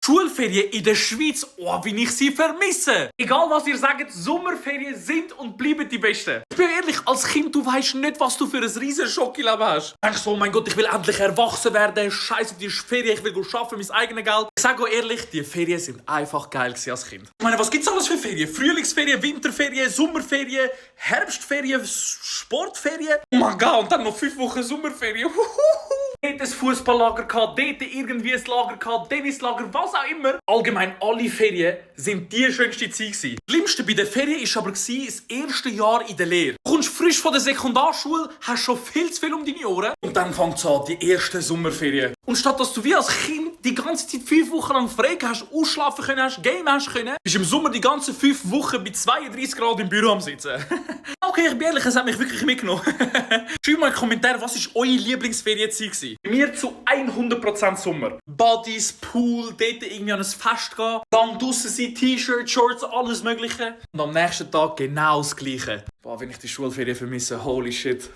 Schulferien in der Schweiz, oh, wie ich sie vermisse. Egal was ihr sagt, Sommerferien sind und bleiben die besten. Ich bin ehrlich, als Kind, du weißt nicht, was du für ein riesen Schockeleben hast. Du denkst so, oh mein Gott, ich will endlich erwachsen werden, scheiß auf die Ferien, ich will arbeiten, mein eigenes Geld. Ich sage euch ehrlich, die Ferien sind einfach geil als Kind. Ich meine, was gibt's alles für Ferien? Frühlingsferien, Winterferien, Sommerferien, Herbstferien, Sportferien. Oh mein Gott, und dann noch 5 Wochen Sommerferien. Dort ein Fußballlager gehabt, dort irgendwie ein Lager gehabt, Tennislager, was auch immer. Allgemein alle Ferien sind die schönste Zeit gewesen. Das Schlimmste bei den Ferien war aber das erste Jahr in der Lehre. Du kommst frisch von der Sekundarschule, hast schon viel zu viel um deine Ohren und dann fängt es an, die ersten Sommerferien. Und statt dass du wie als Kind die ganze Zeit 5 Wochen lang frei hast, ausschlafen können hast, Game hast können, bist du im Sommer die ganzen 5 Wochen bei 32 Grad im Büro am Sitzen. Okay, ich bin ehrlich, es hat mich wirklich mitgenommen. Schreibt mal in die Kommentare, was war eure Lieblingsferienzeit gewesen? Bei mir zu 100% Sommer. Buddies, Pool, dort irgendwie an ein Fest gehen, dann draussen sein, T-Shirt, Shorts, alles mögliche. Und am nächsten Tag genau das Gleiche. Boah, wenn ich die Schulferien vermisse, holy shit.